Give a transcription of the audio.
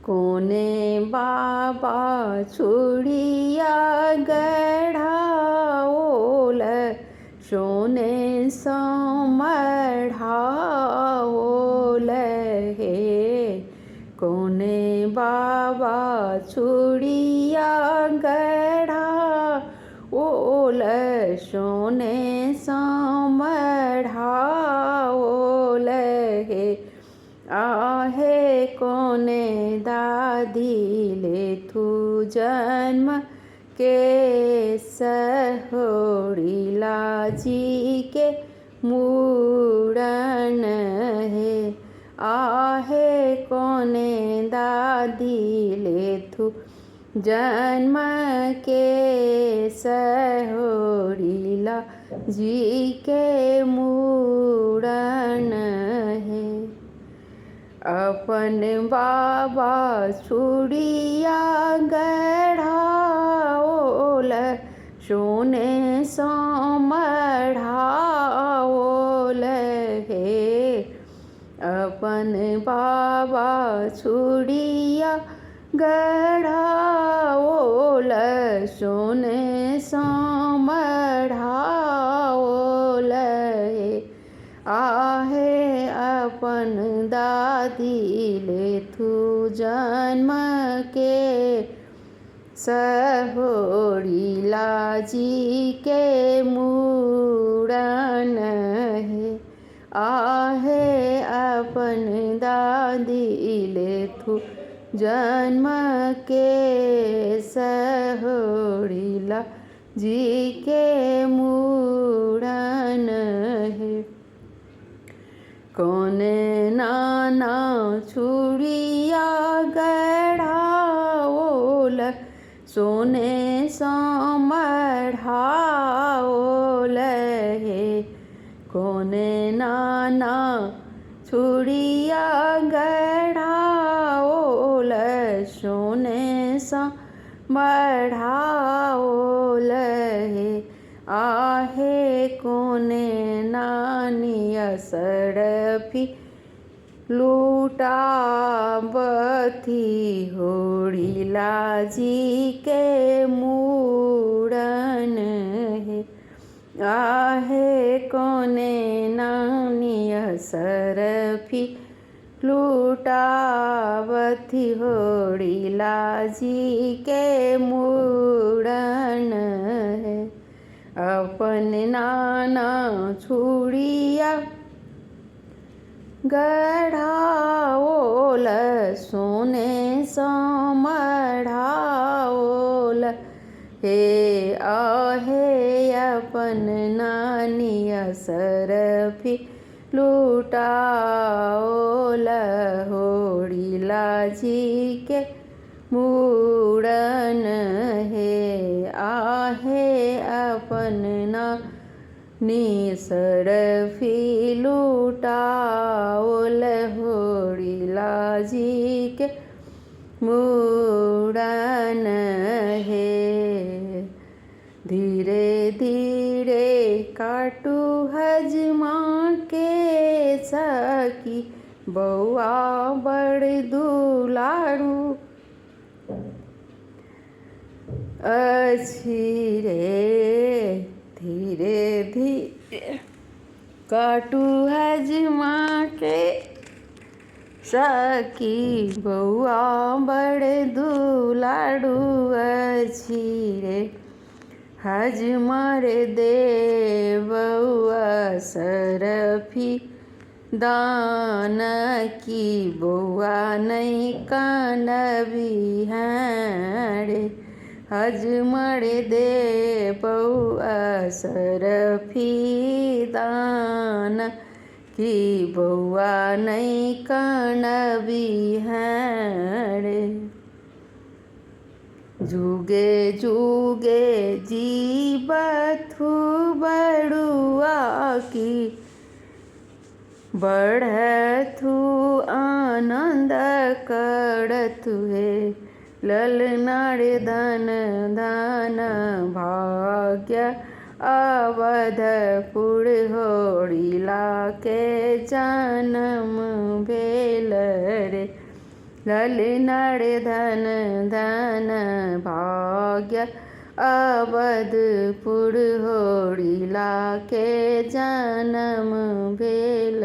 कोने बाबा चूड़िया गढ़ाओल सोने सँ मढ़ाओल हे। कोने बाबा चूड़िया गढ़ाओल सोने सँ मढ़ाओल हे। आहे कोने दादी लेथु जन्म के सहोड़िला जी के मूड़न हे। आहे कोने दादी लेथु जन्म के सहोड़िला जी के मूड़न हे। अपन बाबा चूड़िया गढ़ाओल सोने सँ मढ़ाओल हे। अपन बाबा चूड़िया गढ़ाओल सोने सँ मढ़ाओल हे। आहे अपन दादी लेथु जन्म के सहोड़िला जी के मूड़न हे। आहे अपन दादी लेथु जन्म के सहोड़िला जी के मूड़न हे। कोने नाना चूड़िया गढ़ाओल सोने सँ मढ़ाओल हे। कोने नाना चूड़िया गढ़ाओल सोने सँ मढ़ाओल हे। आहे कोने नानी असरफी लूटाबथि होड़िला जी के मूड़न हे। आहे कोने नानी असरफी लूटाबथि होड़िला जी के मूड़न हे। अपन नाना चूड़िया गढ़ाओल सोने सँ मढ़ाओल हे। आहे अपन नानी असरफी लूटाओल होड़िला जी के मूड़न हे। आहे अपन नानी असरफी लूटाओल होड़िला जी के मूड़न हे। धीरे धीरे काटू हजमा के सखी बौआ बड़ दुलारू अछि रे। धीरे धीरे काटू हजमा के सखी बौआ बड़ दुलारू अछि रे। हजमा रे दे बौआ सरफी दान की बौआ नहि कानबी रे। हजमा रे दे बौआ सरफी दान की बौआ नहि कानबी रे। जुगे जुगे जीबथु बड़ुआ की बढ़थु आनन्द करथु हे। ललना रे धन धन भाग्य अवधपुर होड़िला के जन्म भेल रे। ललना रे धन धन भाग्य अवधपुर होरिलाके जनम भेल।